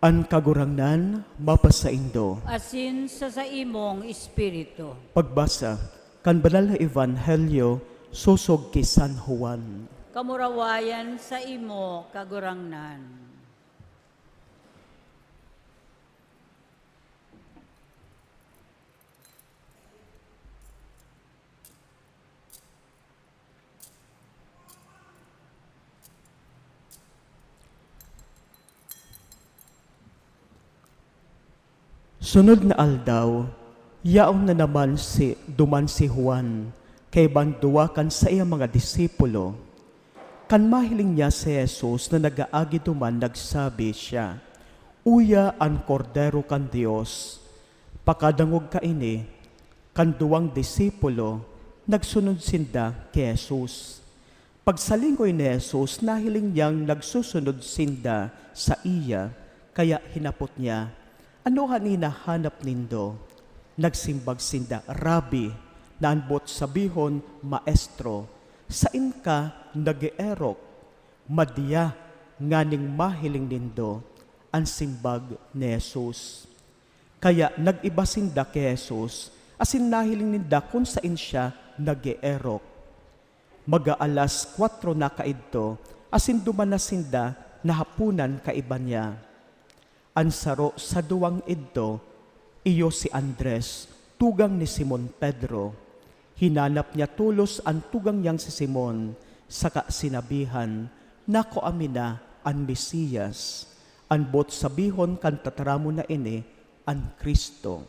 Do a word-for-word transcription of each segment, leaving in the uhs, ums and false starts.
An Kagurangnan mapasaindo. Asin sa saimong espiritu. Pagbasa kan Banal na Ebanghelyo sosog ki San Juan. Kamurawayan sa imo, Kagurangnan. Sunod na aldaw, yaon na naman si, duman si Juan kaiba nin duwa kan saiyang mga disipulo. Kan mahiling niya si Jesus na nag-aagi duman, nagsabi siya, "Uya an Kordero kan Dios!" Pakadangog kaini, kan duwang disipulo, nagsunod sinda ki Jesus. Pagsalingoy ni Jesus, nahiling niyang nagsusunod sinda saiya, kaya hinapot niya, "Ano an hinahanap nindo?" Nagsimbag sinda, "Rabi," na an boot sabihon, "Maestro," saen ka nag-eerok? "Madiya nganing mahiling nindo," an simbag ni Jesus. Kaya nag-iba sinda ki Jesus, asin nahiling ninda kun saen siya nag-eerok. Mag-aalas kwatro na kaidto, asin duman na sinda nahaponan kaiba niya. An saro sa duwang idto, iyo si Andres, tugang ni Simon Pedro. Hinanap niya tolos an tugang niyang si Simon, saka sinabihan, "Nakua mi na an Mesias." An boot sabihon kan tataramon na ini, an Cristo.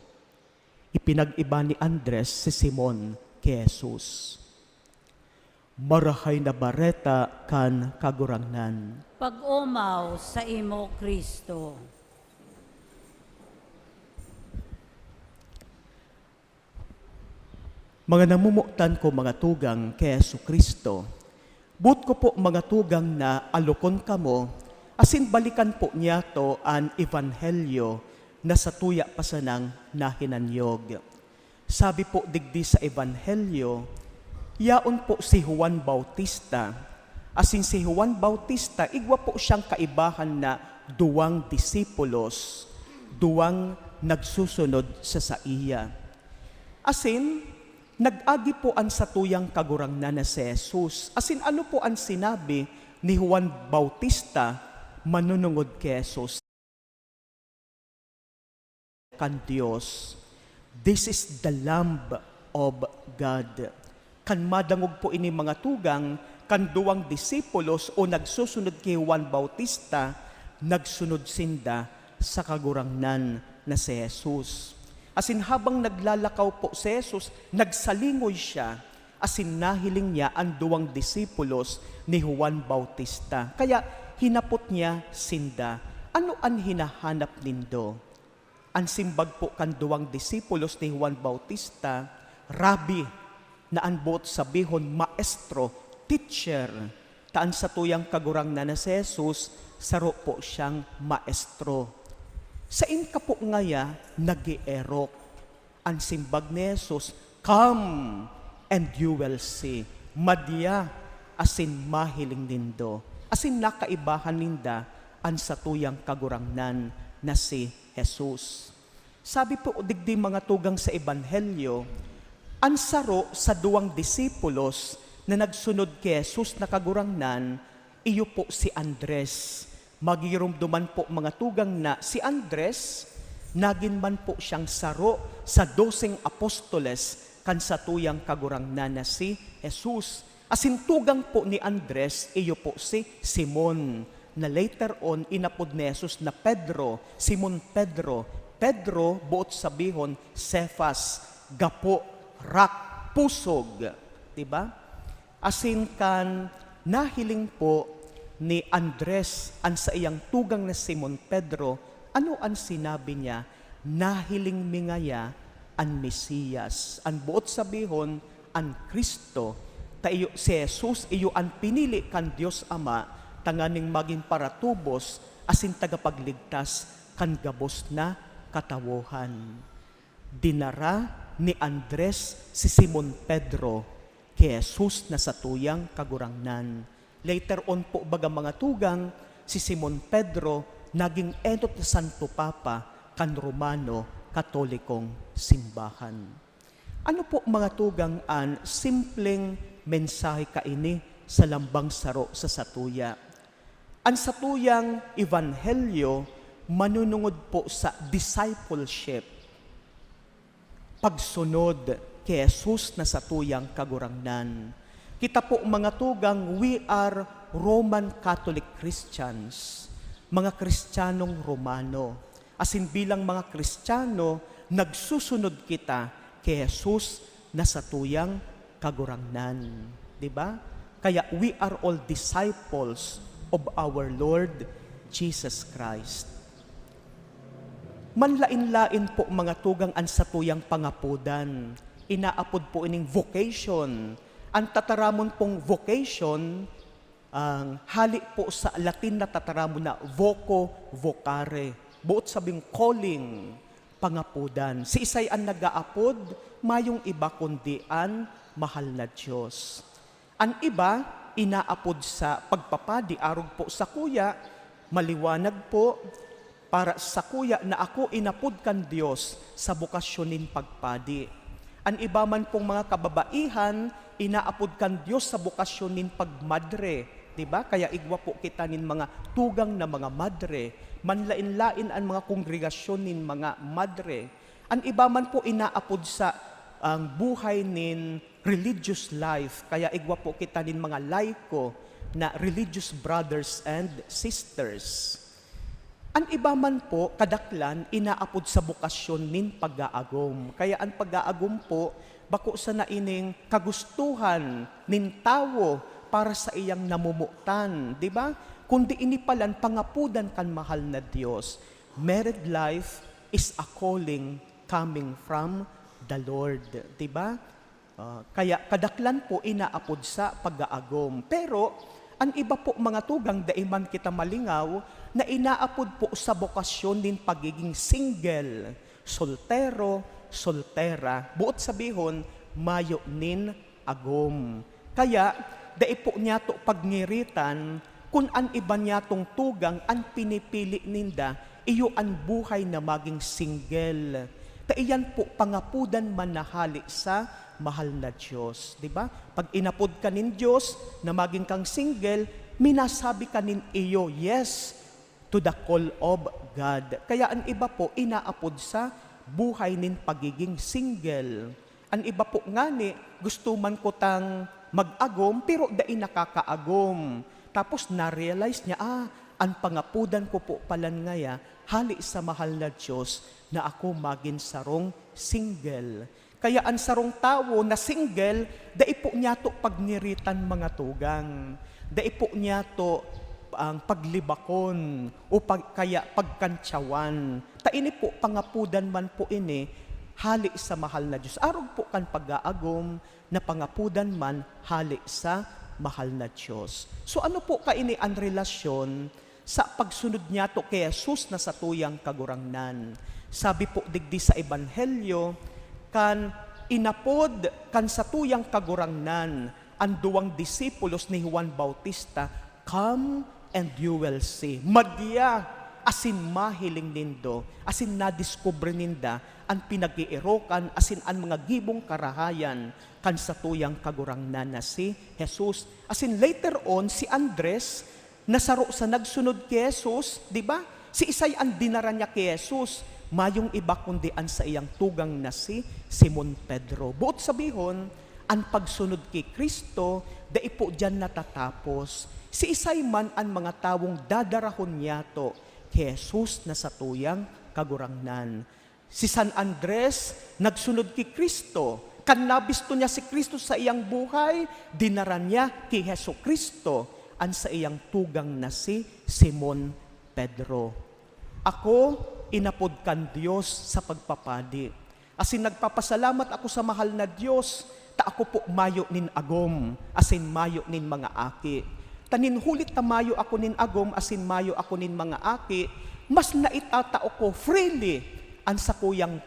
Ipinag-iba ni Andres si Simon ki Jesus. Marahay na Bareta kan Kagurangnan. Pag-omaw saimo, Cristo. Mga namomotan ko, mga tugang ki Jesu-Cristo, boot ko po, mga tugang, na alokon kamo asin balikan po niyato an ebanghelyo na satuya pa sanang nahinanyog. Sabi po digdi sa ebanghelyo, yaon po si Juan Bautista, asin si Juan Bautista, igwa po siyang kaibahan na duwang disipulos, duwang nagsusunod sa saiya. Asin nag-agi po an satuyang Kagurangnan na si Jesus. Asin ano po an sinabi ni Juan Bautista manunungod ki Jesus? Kan Dios, "This is the Lamb of God." Kan madangog po ini, mga tugang, kan duwang disipulos o nagsusunod ki Juan Bautista, nagsunod sinda sa Kagurangnan na si Jesus. Asin habang naglalakaw po si Jesus, nagsalingoy siya, asin nahiling niya an duwang disipulos ni Juan Bautista. Kaya hinapot niya sinda, "Ano an hinahanap nindo?" An simbag po kan duwang disipulos ni Juan Bautista, "Rabi," na an boot sabihon, maestro, teacher, ta an satuyang Kagurangnan na si Jesus, saro po siyang maestro. "Saen ka po ngaya nag-eerok?" An simbag ni Jesus, "Come and you will see." Madiya asin mahiling nindo, asin nakaibahan ninda an satuyang Kagurangnan na si Jesus. Sabi po digdi, mga tugang, sa Ebanghelyo, an saro sa duwang disipulos na nagsunod ki Jesus na Kagurangnan, iyo po si Andres. Magiromdoman po, mga tugang, na si Andres, nagin man po siyang saro sa doseng apostoles kan satuyang Kagurangnan na si Jesus. Asin tugang po ni Andres, iyo po si Simon, na later on inapod ni Jesus na Pedro, Simon Pedro. Pedro, boot sabihon, Cephas, gapo, rock, pusog. Di ba? Asin kan nahiling po ni Andres an saiyang tugang na Simon Pedro, ano an sinabi niya? "Nahiling mi ngaya an Mesiyas." An boot sabihon, an Cristo. Ta iyo, si Jesus, iyo an pinili kan Dios Ama tanganing magin paratubos asin tagapagligtas kan gabos na katawohan. Dinara ni Andres si Simon Pedro ki Jesus na satuyang Kagurangnan. Later on po, baga, mga tugang, si Simon Pedro naging enot na Santo Papa kan Romano Katolikong Simbahan. Ano po, mga tugang, an simpleng mensahe kaini sa lambang saro sa satuya? An satuyang ebanghelyo manunungod po sa discipleship, pagsunod ki Jesus na satuyang Kagurangnan. Kita po, mga tugang, we are Roman Catholic Christians, mga Kristiyanong Romano. Asin bilang mga Kristiyano, nagsusunod kita ki Jesus na satuyang Kagurangnan. Di ba? Kaya we are all disciples of our Lord Jesus Christ. Manlaen-laen po, mga tugang, an satuyang pangapodan. Inaapod po ining vocation. An tataramon pong vocation, ang hali po sa Latin na tataramon na voco vocare. Boot sabing calling, pangapodan. Siisay an nag-aapod? Mayong iba kundi an mahal na Dios. An iba, inaapod sa pagpapadi arog po sakuya, maliwanag po, para sakuya na ako inapod kan Dios sa bokasyon nin pagpadi. An iba man pong mga kababaihan, inaapod kan Dios sa bokasyon nin pagmadre, di ba? Kaya igwa po kita nin mga tugang na mga madre. Manlaen-laen an mga kongregasyon nin mga madre. An iba man po inaapod sa, ang buhay nin religious life. Kaya igwa po kita nin mga laiko na religious brothers and sisters. An iba man po, kadaklan, inaapod sa bokasyon nin pag-aagom. Kaya an pag-aagom po, bako sana ining kagustuhan nin tawo para sa iyang namomotan, di ba? Kundi ini palan pangapodan kan mahal na Dios. Married life is a calling coming from the Lord, di ba? Ah, kaya kadaklan po inaapod sa pag-aagom. Pero an iba po, mga tugang, dai man kita malingaw na inaapod po sa bokasyon nin pagiging single, soltero, soltera. Boot sabihon, mayo nin agom. Kaya, dai po niyato pagngiritan kun an iba niyatong tugang an pinipili ninda, iyo an buhay na magin single. Ta iyan po pangapodan man na hale sa mahal na Dios, di ba? Pag inapod ka nin Dios na magin kang single, minasabi ka nin iyo, yes, to the call of God. Kaya an iba po inaapod sa buhay nin pagiging single. An iba po ngani, gusto man kutang mag-agom, pero dai nakakaagom. Tapos na-realize niya, "Ah, an pangapodan ko po palan ngaya, hale sa mahal na Dios na ako magin sarong single." Kaya an sarong tawo na single, dai po niyato pagngiritan, mga tugang. Dai po niyato ang paglibakon o pag-, kaya pagkantsawan. Ta ini po, pangapodan man po ini hale sa mahal na Dios. Arog po kan pag-aagom na pangapodan man hale sa mahal na Dios. So, ano po kaini an relasyon sa pagsunod niyato ki Jesus na satuyang Kagurangnan? Sabi po digdi sa Ebanghelyo, kan inapod kan satuyang Kagurangnan an duwang disipulos ni Juan Bautista, "Come and you will see." Madya, asin mahiling nindo, asin nadiskubre ninda an pinag-eerokan asin an mga gibong karahayan kan satuyang Kagurangnan na si Jesus. Asin later on, si Andres, na saro sa nagsunod ki Jesus, di ba? Siisay an dinara niya ki Jesus? Mayong iba kundi an saiyang tugang na si Simon Pedro. Boot sabihon, an pagsunod ki Cristo, dai po diyan natatapos. Siisay man an mga tawong dadarahon niyato ki Jesus na satuyang Kagurangnan? Si San Andres, nagsunod ki Cristo. Kan nabisto niya si Cristo sa iyang buhay, dinara niya ki Jesu-Cristo an saiyang tugang na si Simon Pedro. Ako, inapod kan Dios sa pagpapadi. Asin nagpapasalamat ako sa mahal na Dios, ta ako po mayo nin agom, asin mayo nin mga aki. Ta nin huli ta mayo ako nin agom, asin mayo ako nin mga aki, mas naitatao ko freely an sakuyang,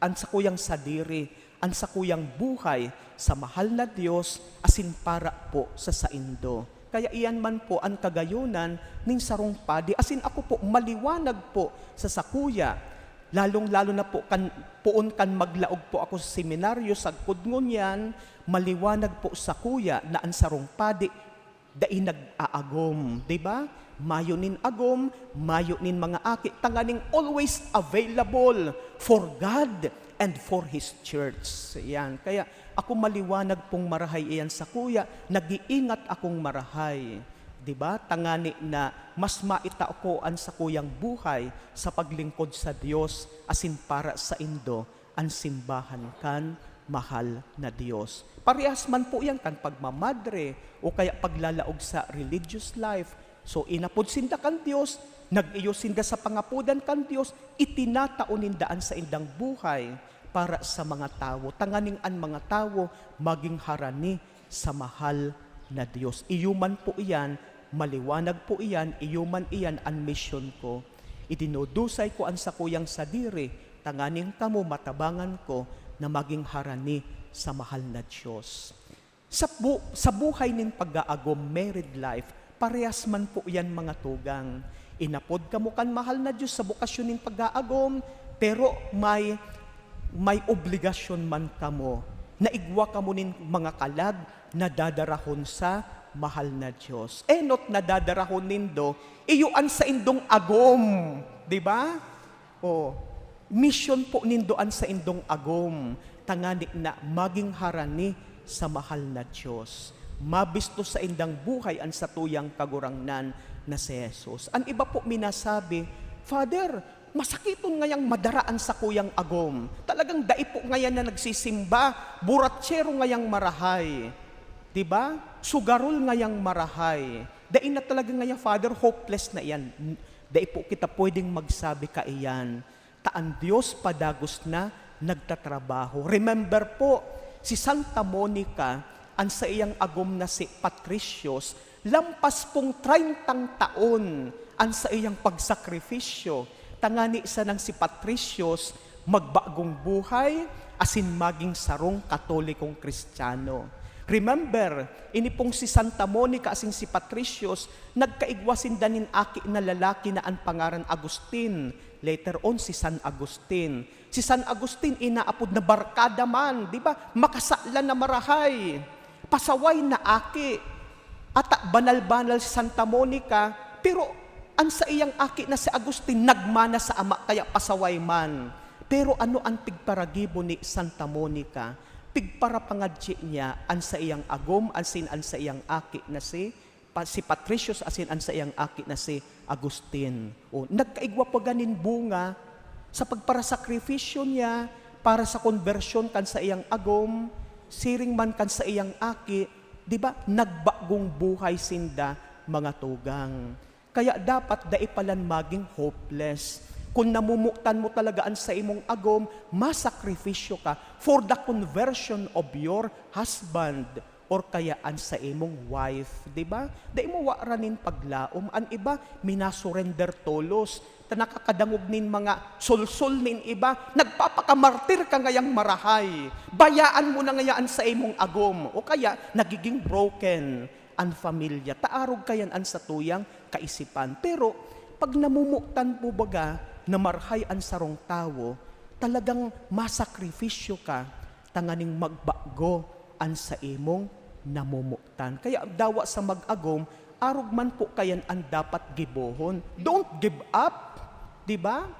an sakuyang sadiri, an sakuyang buhay sa mahal na Dios, asin para po sa saindo. Kaya iyan man po an kagayunan nin sarong padi. Asin ako po, maliwanag po sa sakuya, lalong-lalo na po kan, poon kan maglaog po ako sa seminaryo, sagkod ngunyan, maliwanag po sakuya na an sarong padi dai nag-aagom, di ba? Mayo nin agom, mayo nin mga aki, tanganing always available for God and for His church. Yan. Kaya ako, maliwanag pong marahay iyan sakuya, nag-iingat akong marahay. Di ba? Tangani na mas maitao ko an sakuyang buhay sa paglingkod sa Dios asin para saindo, an simbahan kan mahal na Dios. Parehas man po yan kan pagmamadre o kaya paglalaog sa religious life. So, inapod sinda kan Dios, nag-iyo sinda sa pangapodan kan Dios, itinatao ninda an saindang buhay para sa mga tawo, tanganing an mga tawo magin harani sa mahal na Dios. Iyo man po iyan, maliwanag po iyan, iyo man iyan an misyon ko. Idinudusay ko an sakuyang sadiri, tanganing kamo matabangan ko na magin harani sa mahal na Dios. Sa bu-, sa buhay nin pag-aagom, married life, parehas man po iyan, mga tugang. Inapod kamo kan mahal na Dios sa bokasyon nin pag-aagom, pero may, may obligasyon man kamo. Naigwa kamo nin mga kalag na dadarahon sa mahal na Dios. Enot na dadarahon nindo, iyo an saindong agom, di ba? O, misyon po nindo an saindong agom, tangani na magin harani sa mahal na Dios. Mabisto saindang buhay an satuyang Kagurangnan na si Jesus. An iba po minasabi, "Father, masakiton ngayang madara an sakuyang agom. Talagang dai po ngayan na nagsisimba, buratsero ngayang marahay." Di ba? Sugarol ngayang marahay. Dai na talaga ngaya, Father, hopeless na iyan. Dai po kita pwedeng magsabi kaiyan. Ta an Dios padagos na nagtatrabaho. Remember po, si Santa Monica, an saiyang agom na si Patricius, lampas pong treyntang taon an saiyang pagsakripisyo, tangani sanang si Patricius magbagong buhay asin magin sarong Katolikong Kristiyano. Remember, ini pong si Santa Monica asin si Patricius, nagkaigwa sinda nin aki na lalaki na an pangaran Agustin. Later on, si San Agustin. Si San Agustin, inaapod na barkada man, di ba? Makasalan na marahay. Pasaway na aki. Ata banal-banal si Santa Monica, pero an saiyang aki na si Agustin nagmana sa ama, kaya pasaway man. Pero ano an pigparagibo ni Santa Monica? Pigparapangadyi niya an saiyang agom, asin an saiyang aki na si pa-, si Patricius asin an saiyang aki na si Agustin. O, nagkaigwa pa ganin bunga sa pagparasakripisyo niya para sa konbersyon kan saiyang agom, siring man kan saiyang aki, di ba, nagbagong buhay sinda, mga tugang. Kaya dapat dai palan magin hopeless. Kun namomotan mo talaga an saimong agom, masakripisyo ka for the conversion of your husband. Or kaya an saimong wife, di ba? Dai mo waran nin paglaom. An iba, minasurrender tolos, ta nakakadangog nin mga solsol nin iba. Nagpapakamartir ka ngayang marahay. Bayaan mo na ngaya an saimong agom. O kaya, nagiging broken an pamilya. Ta arog kayan an satuyang kaisipan. Pero, pag namomotan mo baga na marahay an sarong tawo, talagang masakripisyo ka tanganing magbago an saimong namomotan. Kaya dawa sa mag-agom, arog man po kayan an dapat gibohon. Don't give up, di ba?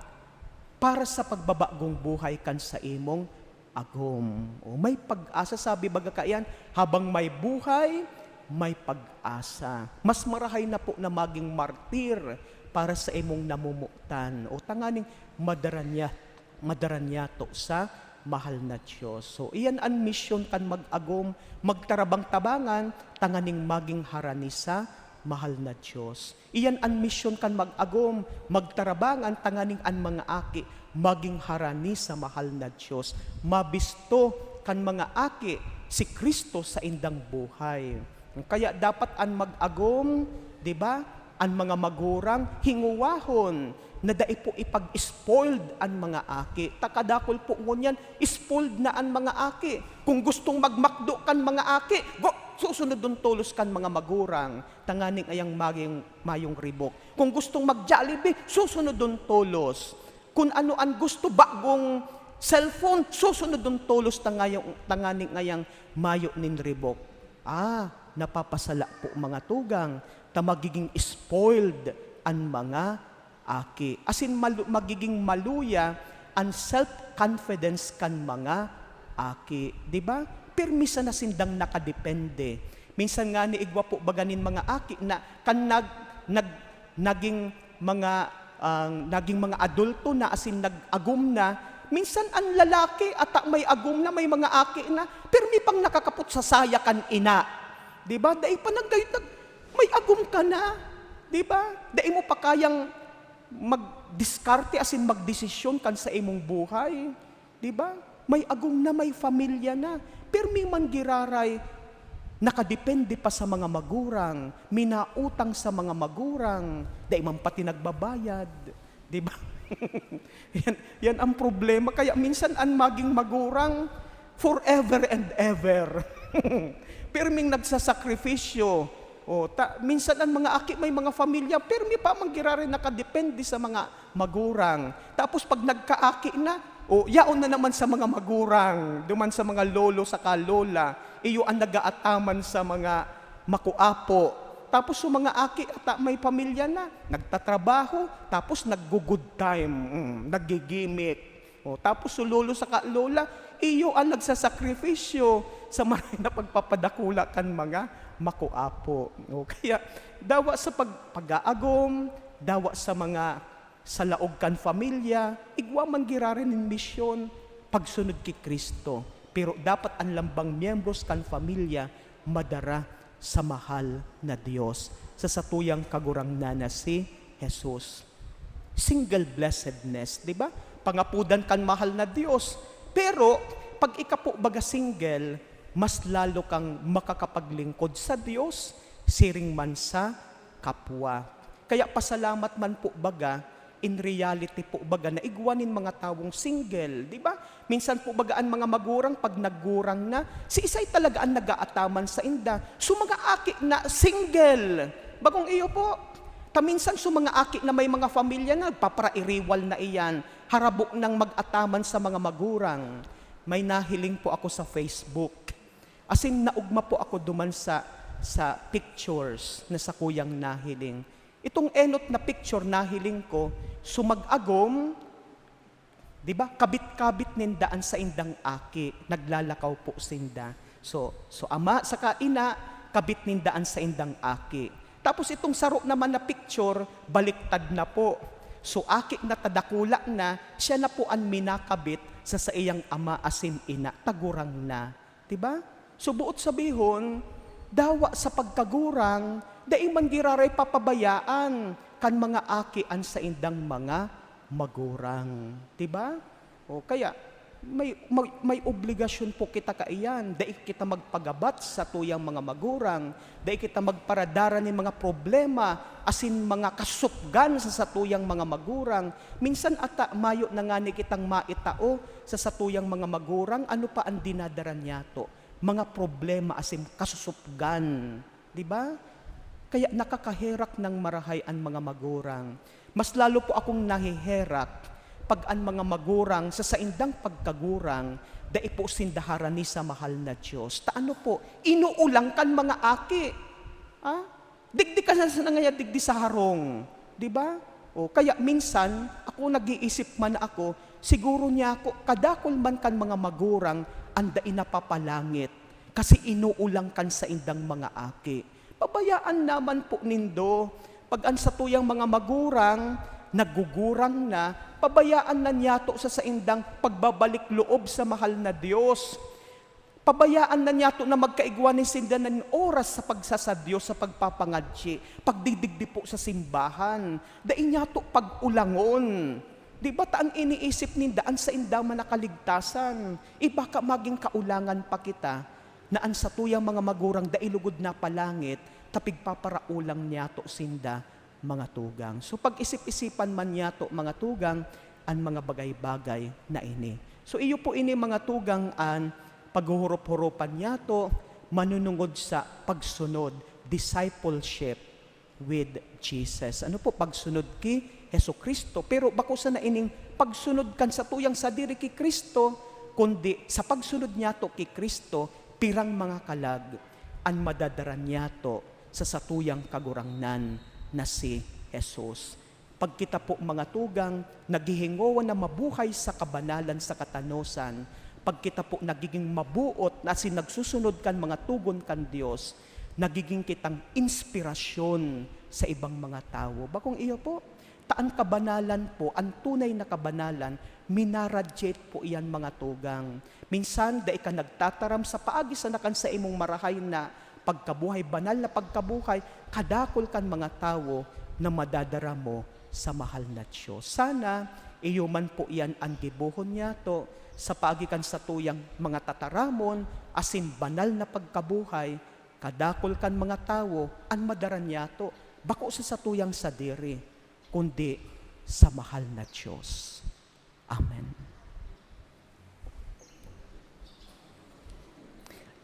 Para sa pagbabagong buhay kan saimong agom. O, may pag-asa, sabi baga kayan, "Habang may buhay, may pag-asa." Mas marahay na po na maging martir para sa imong namomotan. O, tanganing madara niya, madara niyato sa mahal na Dios. So, iyan an misyon kan mag-agom, magtarabang-tabangan tanganing maging harani sa mahal na Dios. Iyan an misyon kan mag-agom, magtarabangan tanganing an mga aki maging harani sa mahal na Dios, mabisto kan mga aki si Cristo sa indang buhay. Kaya dapat an mag-agom, di ba? An mga magurang, hingowahon na dai po ipag-spoiled an mga aki. Ta kadakul po ngunyan, spoiled na an mga aki. Kung gustong magmakdo kan mga aki, go, Susunodon tolos kan mga magurang, tanganing ayang maging mayong ribok. Kung gustong mag-Jollibee, susunodon tolos. Kun ano an gusto, bagong cellphone, susunodon tolos, tangayong, tanganing ayang mayo nin ribok. Ah, napapasala po, mga tugang, ta magiging spoiled an mga aki. Asin malu-, magiging maluya an self-confidence kan mga aki, di ba? Pirmi sana sindang nakadepende. Minsan ngani igwa po baga nin mga aki na kan nag-, nag-, naging mga, ah, naging mga adulto na, asin nag-agom na, minsan an lalaki ata may agom na, may mga aki na, pirmi pang nakakapot sa saya kan ina. Di ba? Dai pa nag-, nag-, may agom ka na. Di ba? Dai mo pa kayang magdiskarte asin magdesisyon kan sa imong buhay. Di ba? May agom na, may pamilya na. Pirmi man giraray, nakadepende pa sa mga magurang, minautang sa mga magurang, dai man pati nagbabayad. Di ba? Yan, yan ang problema. Kaya minsan an maging magurang, forever and ever. Pirming nagsasakripisyo. O, ta-, minsan an mga aki may mga pamilya, pirmi pa man giraray nakadepende sa mga magurang. Tapos pag nagkaaki na, o, yaon na naman sa mga magurang, duman sa mga lolo saka lola, iyo an nag-aataman sa mga makuapo. Tapos so mga aki ata may pamilya na, nagtatrabaho, tapos naggo-good time, mm, naggigimik. O, tapos so lolo saka lola, iyo an nagsasakripisyo sa maray na pagpapadakula kan mga makuapo. O, kaya dawa sa pag-, pag-aagom, dawa sa mga sa laog kan pamilya, igwa man giraray nin misyon, pagsunod ki Cristo. Pero dapat an lambang miyembros kan pamilya madara sa mahal na Dios, sa satuyang Kagurangnan na si Jesus. Single blessedness, di ba? Pangapodan kan mahal na Dios. Pero, pag ika po baga single, mas lalo kang makakapaglingkod sa Dios, siring man sa kapwa. Kaya pasalamat man po baga, in reality po baga na igwa nin mga tawong single, di ba? Minsan po baga an mga magurang pag naggurang na, siisay talaga an nag-aataman sainda? So mga aki na single, bagong iyo po. Ta minsan so mga aki na may mga pamilya na, nagpaparairiwal na iyan, harabo nang mag-ataman sa mga magurang. May nahiling po ako sa Facebook. Asin naogma po ako duman sa, sa pictures na sakuyang nahiling. Itong enot na picture nahiling ko, so mag-agom, di ba, kabit-kabit ninda an saindang aki, naglalakaw po sinda. So, so ama saka ina, kabit ninda an saindang aki. Tapos itong saro naman na picture, baliktad na po. So aki na ta dakula na, siya na po an minakabit sa saiyang ama asin ina, ta gurang na. Di ba? So, boot sabihon, dawa sa pagkagurang, dai man giraray papabayaan kan mga aki an saindang mga magurang. Di ba? O, kaya, may, may, may obligasyon po kita kaiyan. Dai kita magpagabat sa tuyang mga magurang. Dai kita magparadara nin mga problema asin mga kasupgan sa satuyang mga magurang. Minsan ata, mayo na ngani kitang maitao sa satuyang mga magurang, ano pa an dinadara niyato? Mga problema asin kasusupgan, di ba? Kaya nakakaherak nang marahay an mga magurang. Mas lalo po akong naheherak pag an mga magurang sa saindang pagkagurang, dai po sinda harani sa mahal na Dios. Ta ano po, inuulang kan mga aki. Ah? Digdi ka na sana ngaya digdi sa harong, di ba? O, kaya minsan, ako nag-iisip man ako, siguro niya ako, kadakul man kan mga magurang an dai napapalangit, kasi inuulang kan saindang mga aki. Pabayaan naman po nindo, pag an satuyang mga magurang, nagugurang na, pabayaan na niyato sa saindang pagbabalik loob sa mahal na Dios. Pabayaan na niyato na magkaigwa nin sinda nin oras sa pagsasadyo, sa pagpapangadyi, pagdidigdi po sa simbahan. Dai niyato pag-ulangon. Di ba ta an iniisip ninda, an sainda man na kaligtasan? E baka maging kaulangan pa kita na an satuyang mga magurang dai lugod napalangit, ta pigpaparaolang niyato sinda. Mga tugang. So, pag-isip-isipan man niyato, mga tugang, an mga bagay-bagay na ini. So, iyo po ini, mga tugang, an paghuhurop-huropan niyato, manunungod sa pagsunod, discipleship with Jesus. Ano po, pagsunod ki Jesu-Cristo. Pero bako sana ining pagsunod kan satuyang sadiri ki Cristo, kundi sa pagsunod niyato ki Cristo, pirang mga kalag an madadara niyato sa satuyang Kagurangnan na si Jesus. Pag kita po, mga tugang, naghihingowa na mabuhay sa kabanalan sa katanosan, pag kita po nagiging mabuot na asin nagsusunod kan mga togon kan Dios, nagiging kitang inspirasyon sa ibang mga tawo. Bakong iyo po, ta an kabanalan po, an tunay na kabanalan, minaradiate po iyan, mga tugang. Minsan, dai ka nagtataram sa paagi sana kan saimong marahay na pagkabuhay, banal na pagkabuhay, kadakul kan mga tawo na madadara mo sa mahal na Dios. Sana, iyo man po iyan an gibohon niyato sa paagi kan satuyang mga tataramon asin banal na pagkabuhay, kadakul kan mga tawo an madara niyato, bako sa satuyang sadiri, kundi sa mahal na Dios. Amen.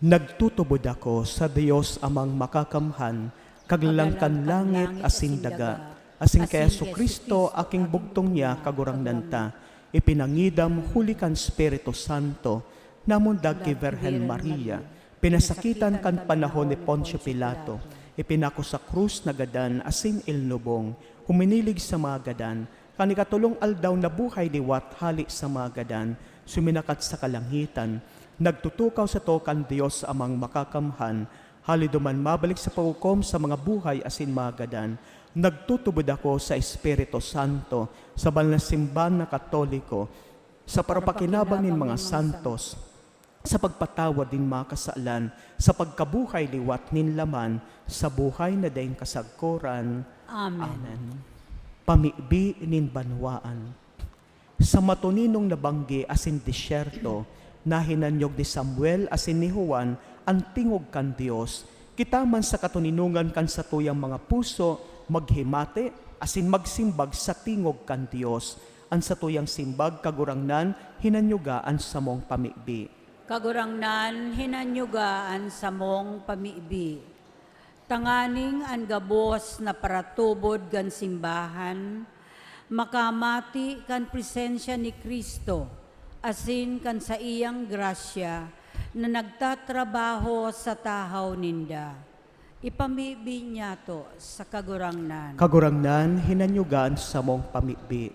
Nagtutubod ako sa Dios Amang Makakamhan, Kaglalang kan langit asin daga, asin kay Jesu-Cristo, aking bugtong niya, Kagurangnan ta, ipinangidam huli kan Espiritu Santo, namundag ki Birhen Maria, pinasakitan kan panahon ni Poncio Pilato, ipinako sa krus, nagadan asin ilnubong, huminilig sa mga gadan, kan ikatolong aldaw nabuhay liwat hale sa mga gadan, suminakat sa kalangitan, nagtutukaw sato kan Dios Amang Makakamhan, hale duman mabalik sa paghukom sa mga buhay asin mga gadan, nagtutubod ako sa Espiritu Santo, sa banal na simbahan na Katoliko, sa parapakinabang nin mga santos, sa pagpatawad nin mga kasalan, sa pagkabuhay liwat nin laman, sa buhay na daing kasagkoran. Amen. Amen. Pamibi nin banwaan. Sa matoninong na banggi asin desyerto, nahinanyog ni Samuel asin ni Juan an tingog kan Dios. Kita man sa katoninongan kan satuyang mga puso, maghimati asin magsimbag sa tingog kan Dios. An satuyang simbag, Kagurangnan, hinanyuga an samong pamibi. Kagurangnan, hinanyuga an samong pamibi. Tanganing an gabos na paratubod kan simbahan makamati kan presensya ni Cristo asin kan saiyang grasya na nagtatrabaho sa tahaw ninda. Ipamibi niyato sa Kagurangnan. Kagurangnan, hinanyuga an samong pamibi.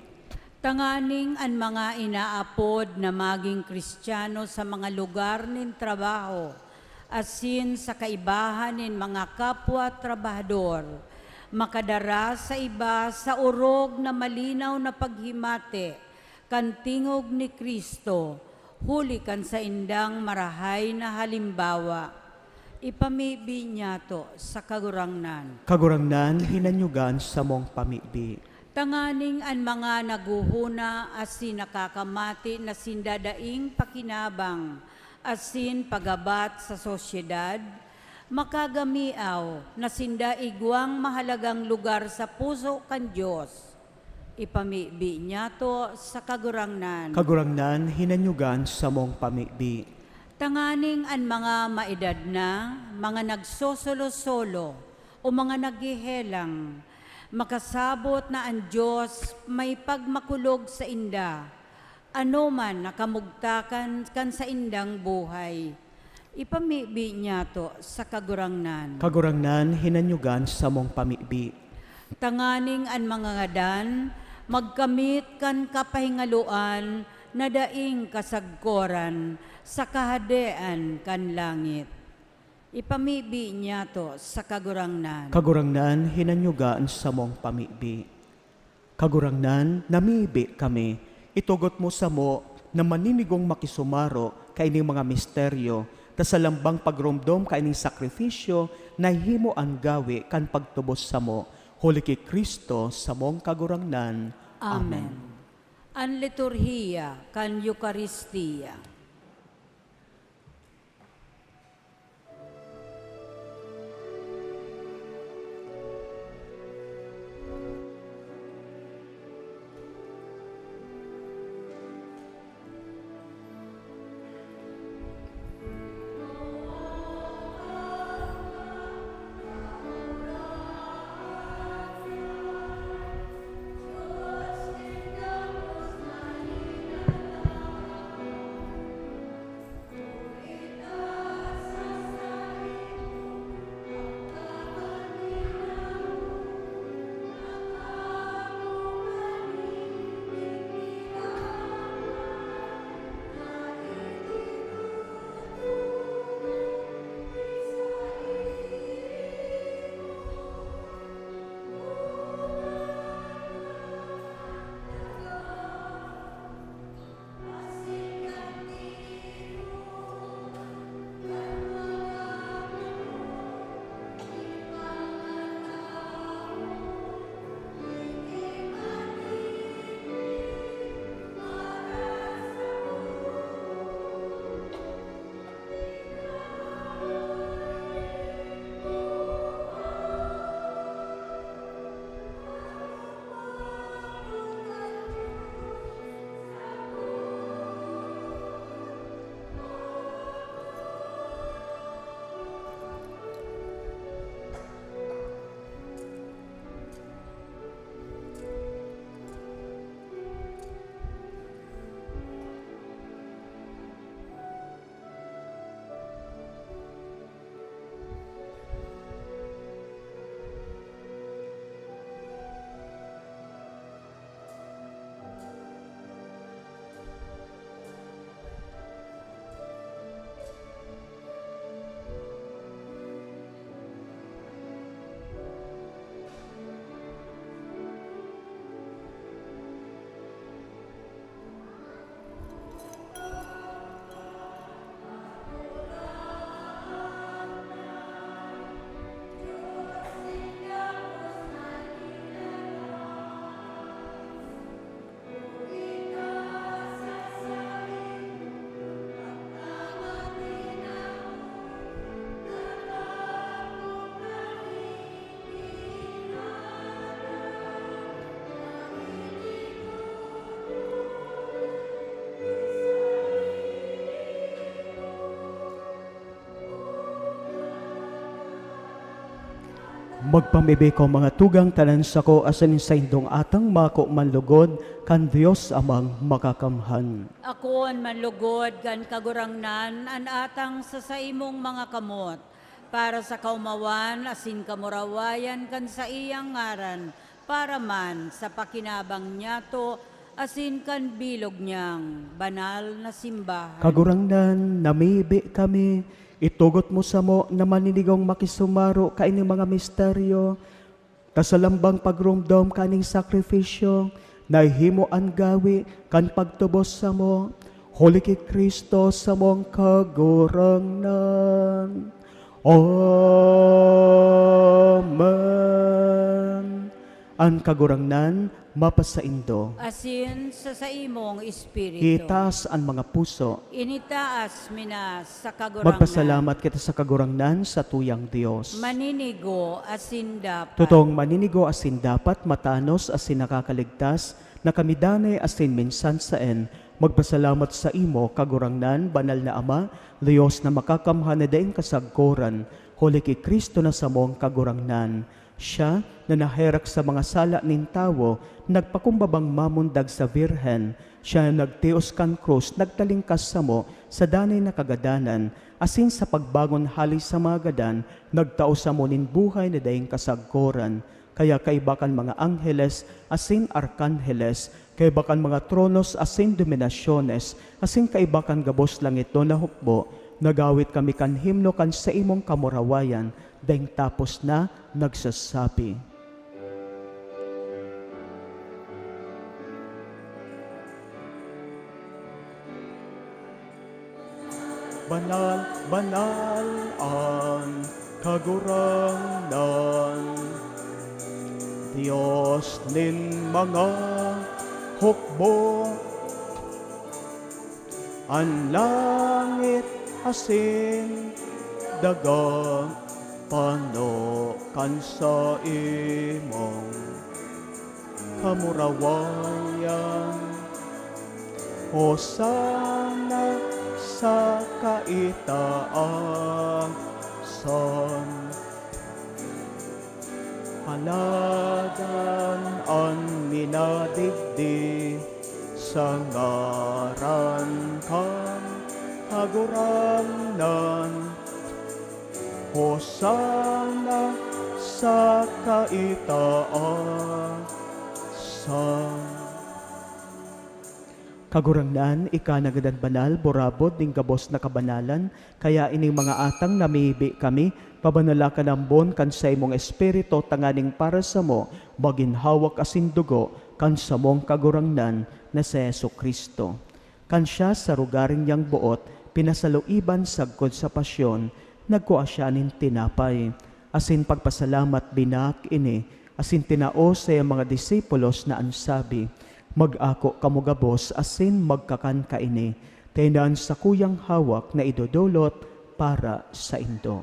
Tanganing an mga inaapod na magin Kristiyano sa mga lugar nin trabaho asin sa kaibahan nin mga kapwa trabahador, makadara sa iba sa orog na malinaw na paghimati kan tingog ni Cristo, huli kan saindang marahay na halimbawa. Ipamibi niyato sa Kagurangnan. Kagurangnan, hinanyuga an samong pamibi. Tanganing an mga naghohona asin nakakamati na sinda daing pakinabang asin paghabat sa sosyedad, makagamiaw na sinda igwang mahalagang lugar sa puso kan Dios. Ipamibi niyato sa Kagurangnan. Kagurangnan, hinanyuga an samong pamibi. Tanganing an mga maedad na, mga nagsosolo-solo, o mga naghehelang, makasabot na an Dios may pagmakulog sainda, anoman na kamugtakan kan saindang buhay. Ipamibi niyato sa Kagurangnan. Kagurangnan, hinanyuga an samong pamibi. Tanganing an mga ngadan magkamit kan kapahingaloan na daing kasagkoran sa Kahadean kan langit. Ipamibi niyato sa Kagurangnan. Kagurangnan, hinanyuga an samong pamibi. Kagurangnan, namibi kami. Itugot mo samo na maninigong makisumaro kaining mga misteryo, ta sa lambang pagromdom kaining sakrifisyo, nahimo an gawi kan pagtubos samo, huli ki Cristo, samong Kagurangnan. Amen. Amen. An liturhiya kan Eukaristia. Magpamibi ko mga tugang tanan sako asin saindong atang mako manlugod kan Dios Amang Makakamhan. Akoon manlugod kan Kagurangnan an atang sa saimong mga kamot, para sa kaomawan asin kamurawayan kan saiyang ngaran, para man sa pakinabang niyato asin kan bilog niyang banal na simbahan. Kagurangnan, namibi kami, itugot mo samo na maninigong makisumaro kaining mga misteryo, ta sa lambang pagromdom kaning sakrifisyo, nahimo an gawi kan pagtubos samo, huli ki Cristo samong Kagurangnan. Amen. An Kagurangnan mapasaindo. Asin sa saimong espiritu. Itaas an mga puso. Initaas mi na sa Kagurangnan. Magpasalamat kita sa Kagurangnan, sa tuyang Dios. Maninigo asin dapat. Totoong maninigo asin dapat, matanos asin nakakaligtas, na kami danay asin minsan saen magpasalamat saimo, Kagurangnan, Banal na Ama, Dios na makakamhan na daing kasagkoran, huli ki Cristo na samong Kagurangnan. Siya na naherak sa mga sala nin tawo, nagpakumbabang mamundag sa Birhen. Siya na nagtios kan krus, nagtalingkas samo sa danay na kagadanan, asin sa pagbangon hale sa mga gadan, nagtao samo nin buhay na daing kasagkoran. Kaya kaiba kan mga angheles asin arkanheles, kaiba kan mga tronos asin dominasyones, asin kaiba kan gabos langitnon na hukbo, nagawit kami kan himno kan saimong kamurawayan, daing tapos na nagsasabi, "Banal, banal an Kagurangnan, Dios nin mga hukbo. An langit asin daga pano kan saimong kamurawayan. Hosana sa kaitaasan. Paladan an minadigdi sa ngaran kan Kagurangnan. Hosana sa kaitaasan." Kagurangnan, ika na gadan banal, burabod nin gabos na kabanalan, kaya ining mga atang namibi kami, pabanala kan ambon kan saimong Espiritu, tanganing para samo magin hawak asin dugo kan samong Kagurangnan na si Jesu-Cristo. Kan siya sa rogaring niyang boot pinasaluiban sagkod sa pasyon, nagkua siya nin tinapay, asin pagpasalamat, binaak ini, asin tinao sa iyang mga disipulos na an sabi, "Mag-ako kamo gabos asin magkakan kaini, ta ini an sakuyang hawak na idodolot para saindo."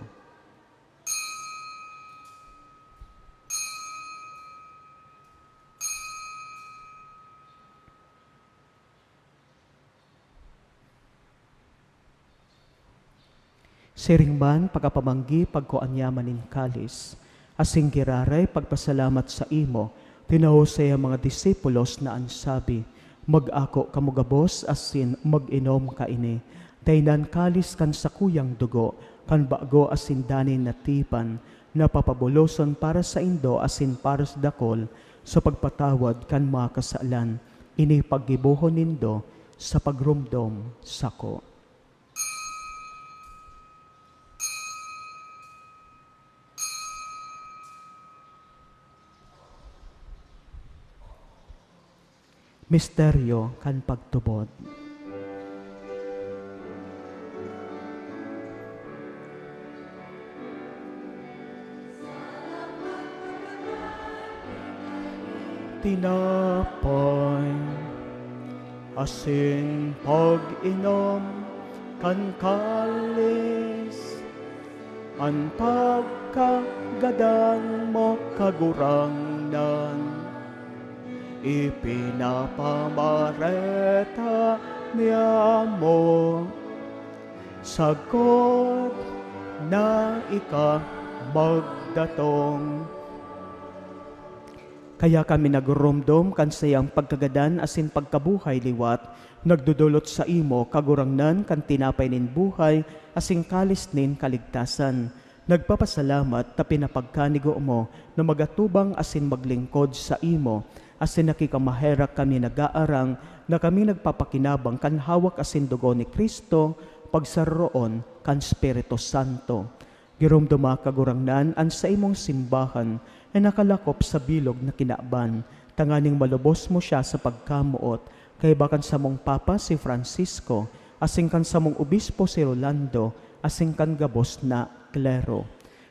Siring man, pakapamanggi, pagkua niya man nin kalis, asin giraray pagpasalamat saimo, tinao sa iyang mga disipulos na an sabi, "Mag-ako kamo gabos asin mag-inom kaini. Ta ini an kalis kan sakuyang dugo, kan bago asin danay na tipan, na papabuloson para saindo asin para sa dakul sa pagpatawad kan mga kasalan. Ini paggibohon nindo sa pagromdom sako." Misteryo kan pagtubod. Tinapay asin pag-inom kan kalis, an pagkagadan mo, Kagurangnan, ipinapamareta niamo. Sagkod na ika magdatong. Kaya kami nagurumdom kan saiyang pagkagadan asin pagkabuhay liwat, nagdodolot saimo, Kagurangnan, kan tinapay nin buhay asin kalis nin kaligtasan. Nagpapasalamat ta pinapagkanigo mo na magatubang asin maglingkod saimo, asin nakikamaherak kami nagaarang na kami nagpapakinabang kan hawak asin dugo ni Cristo, pagsaroroon kan Espiritu Santo. Giromdoma, Kagurangnan, an saimong simbahan na nakalakop sa bilog na kinaban, tanganing malubos mo siya sa pagkamoot, kaiba kan samong Papa si Francisco, asin kan samong Obispo si Rolando, asin kan gabos na klero.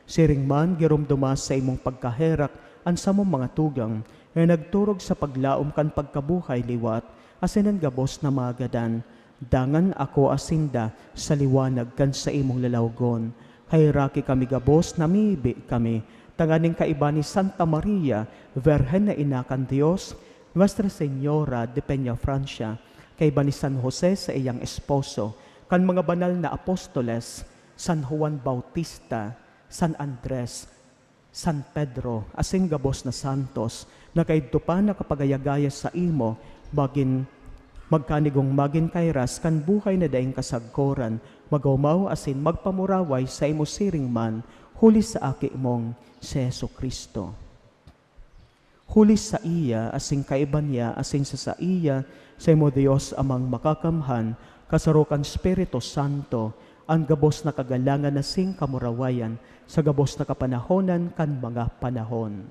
Siring man, giromdoma sa imong pagkaherak an samong mga tugang na nagturog sa paglaom kan pagkabuhay liwat, asin an gabos na mga gadan. Dangan akoa sinda sa liwanag kan saimong lalawgon. Kaheraki kami gabos na mibi kami, tanganing kaiba ni Santa Maria, Virgen na Ina kan Dios, Nuestra Señora de Peñafrancia, kaiba ni San Jose sa iyang esposo, kan mga banal na apostoles, San Juan Bautista, San Andres, San Pedro, asin gabos na santos, na kaidto pa nakapagayagaya saimo, magin, magkanigong magin kairas kan buhay na daing kasagkoran, mag-omaw asin magpamuraway saimo siring man, huli sa Aki mong si Jesu-Cristo. Huli saiya, asin kaiba niya, asin sa saiya, saimo Dios Amang Makakamhan, kasaro kan Espiritu Santo, an gabos na kagalangan asin kamurawayan sa gabos na kapanahonan kan mga panahon.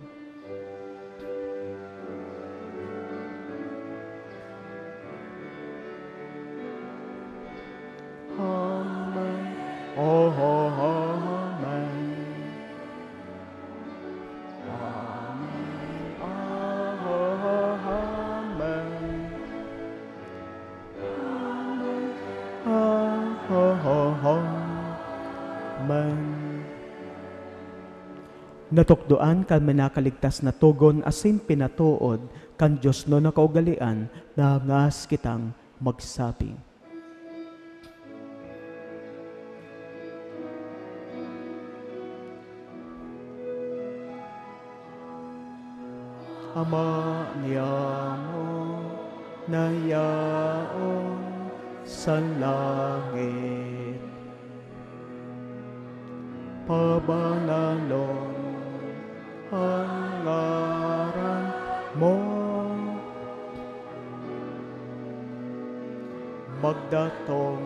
Amen. Oh, oh, oh, amen. Amen. Oh, oh, oh, amen. Natukdoan kan minakaligtas na togon asin pinatood kan diosnon na kaugalean na ngas kitang magsabi. Ama niamo na yaon sa langit, pabanalon an ngaran mo. Magdatong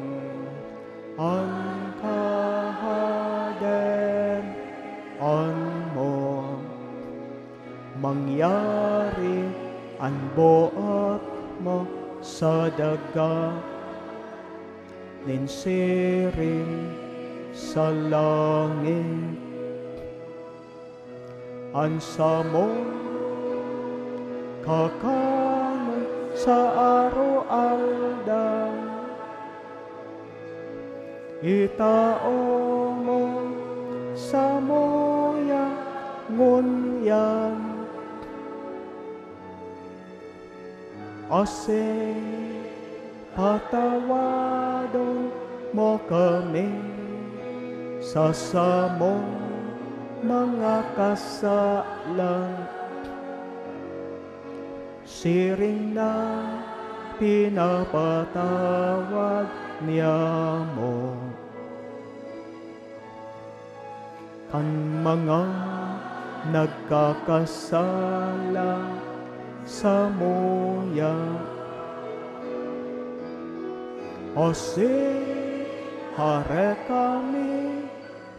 an kahadean mo. Mangyari an boot mo sa daga nin siring sa langit. An samong kakanon sa aroaldaw, itao mo samuya ngunyan. Asin patawadon mo kami sa samong mga kasalan, siring na pinapatawad niamo kan mga nagkakasala samuya. Asin hare kami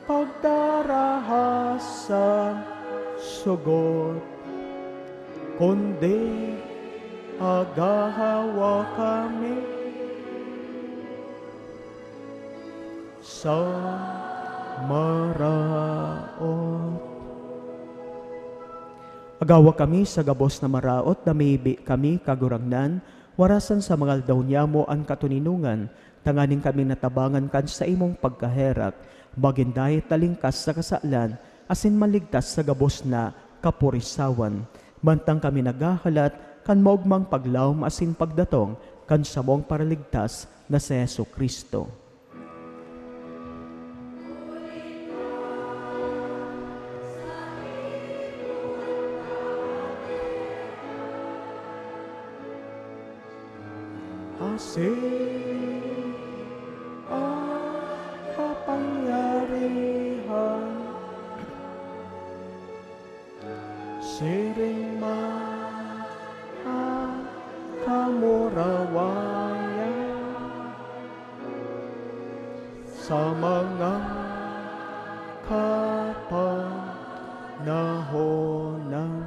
pagdaraha sa sugot, kundi agahawa kami sa maraot. Agawa kami sa gabos na maraot na mibi kami, Kagurangnan, warasan sa mga aldaw niyamo an katoninongan, tanganing kami natabangan kan saimong pagkaherak, magin dai talingkas sa kasalan, asin maligtas sa gabos na kapurisawan. Mantang kami naghahalat kan maogmang paglaom asin pagdatong kan samong Paraligtas na si Jesu-Cristo. Ang kapangyarihan siring man an kamurawayan sa mga kapanahonan.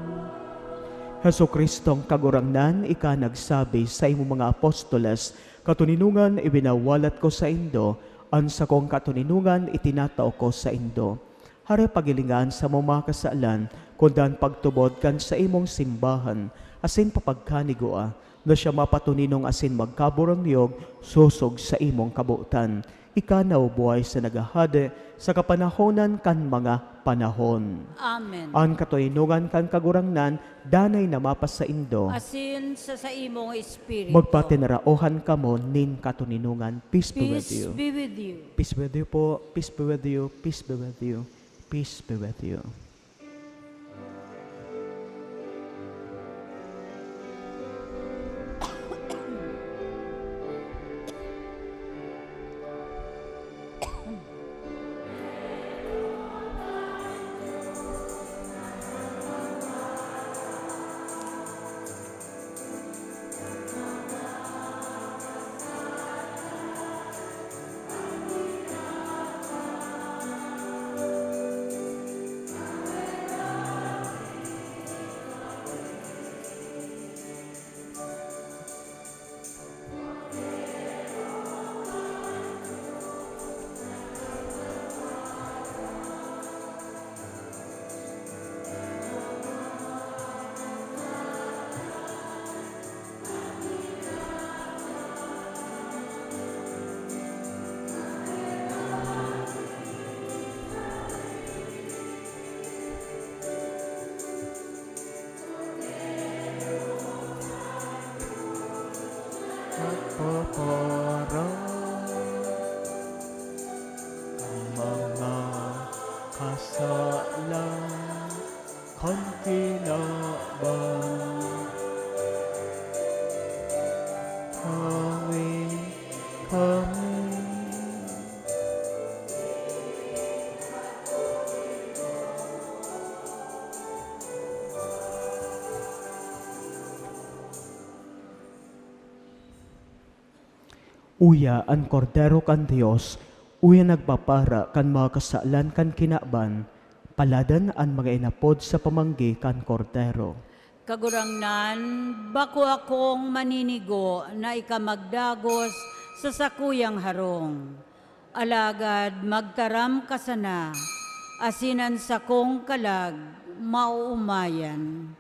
Jesu-Cristong Kagurangnan, ika nagsabi sa imong mga apostoles, "Katoninongan iwinawalat ko saindo, an sakong katoninongan itinatao ko saindo." Hare paghilinga an samong mga kasalan, kun dangan pagtubod kan saimong simbahan, asin papagkanigoa, na siya mapatoninong asin magkaburangnyog sosog sa imong kabotan. Ika na, O buhay sa naghahade sa kapanahonan kan mga panahon. Amen. An katoninongan kan Kagurangnan danay na mapasaindo. Asin sa saimong espiritu. Magpatinaraohan kamo nin katoninongan. Peace be with you. Peace be with you. Peace be with you po. Peace be with you. Peace be with you. Nagpaparang ang mga kasalan kan kinaban. Tawi kami. Uya an Kordero kan Dios, uya nagpapara kan mga kasalan kan kinaban. Paladan an mga inapod sa pamanggi kan Kordero. Kagurangnan, bako akong maninigo na ika magdagos sa sakuyang harong. Alagad magtaram ka sana, asin an sakong kalag maoomayan.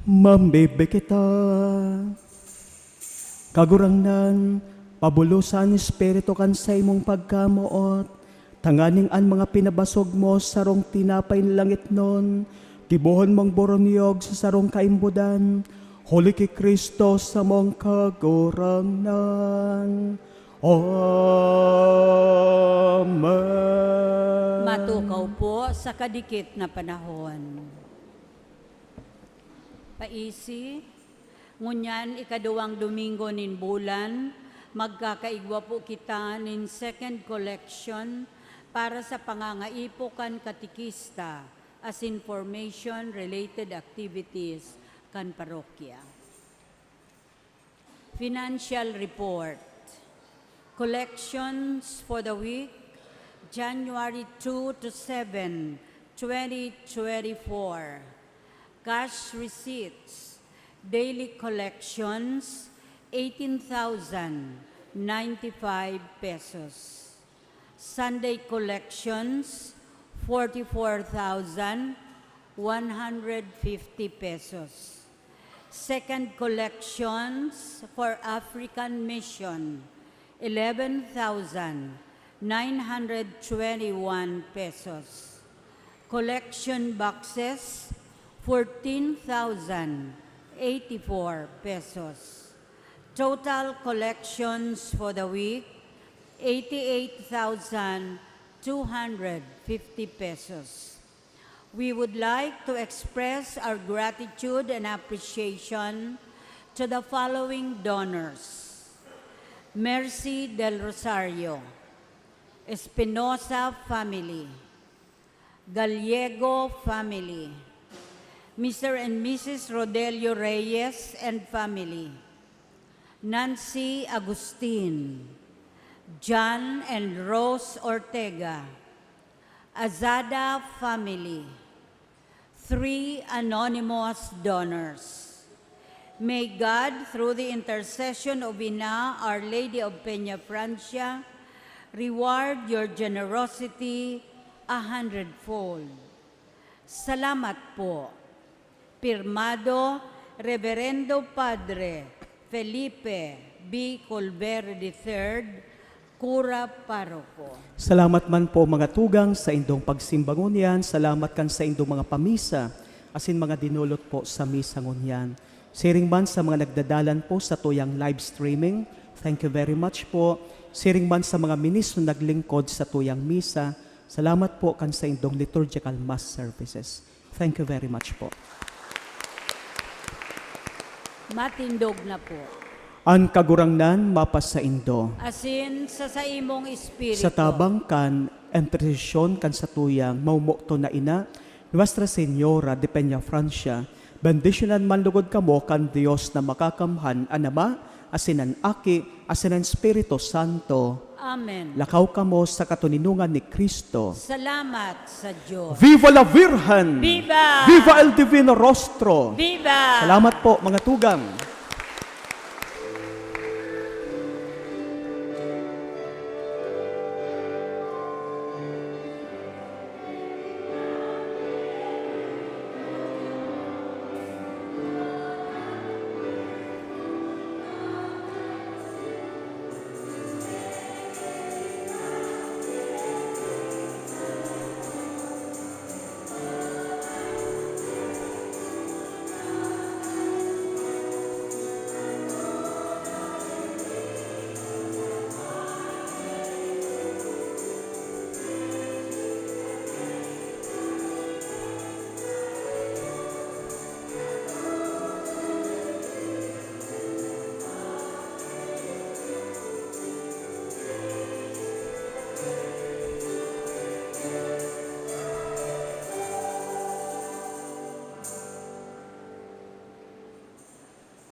Mambibi kita. Kagurangnan, pabulosa an espiritu kan saimong pagkamoot, tanganing an mga pinabasog mo sa sarong tinapay na langitnon, gibohon mong boronyog sa sarong kaimbodan, huli ki Cristo samong Kagurangnan. Amen. Matukaw po sa kadikit na panahon. Paisi, ngunyan ikaduwang Domingo nin bulan, magkakaigwa po kita nin second collection para sa pangangaipo kan katekista as information-related activities kan parokya. Financial report. Collections for the week, January two to seven, twenty twenty-four. Cash receipts, daily collections, eighteen thousand ninety-five pesos. Sunday collections, forty-four thousand one hundred fifty pesos. Second collections for African Mission, eleven thousand nine hundred twenty-one pesos. Collection boxes, fourteen thousand eighty-four pesos. Total collections for the week, eighty-eight thousand two hundred fifty pesos. We would like to express our gratitude and appreciation to the following donors: Mercy Del Rosario, Espinosa family, Gallego family, Mister and Missus Rodelio Reyes and family, Nancy Agustin, John and Rose Ortega, Azada family, three anonymous donors. May God, through the intercession of Ina, Our Lady of Peña Francia, reward your generosity a hundredfold. Salamat po. Pirmado, Reverendo Padre Felipe B. Colbert the third, Kura Paroko. Salamat man po, mga tugang, sa indong pagsimba ngunyan. Salamat kan sa indong mga pamisa, asin mga dinulot po sa misa ngunyan. Siring man sa mga nagdadalan po sa tuyang live streaming, thank you very much po. Siring man sa mga ministro naglingkod sa tuyang misa, salamat po kan sa indong liturgical mass services. Thank you very much po. Matindog na po. An Kagurangnan mapasaindo. Asin sa saimong espiritu. Sa tabang kan entresesyon kan satuyang mamomoton na ina, Nuestra Señora de Peña Francia, bendisyonan man lugod kamo kan Dios na Makakamhan, an Ama, asin an Aki, asin an Espiritu Santo. Amen. Lakaw kamo sa katoninongan ni Cristo. Salamat sa Diyos. Viva la Virgen! Viva! Viva el Divino Rostro! Viva! Salamat po, mga tugang.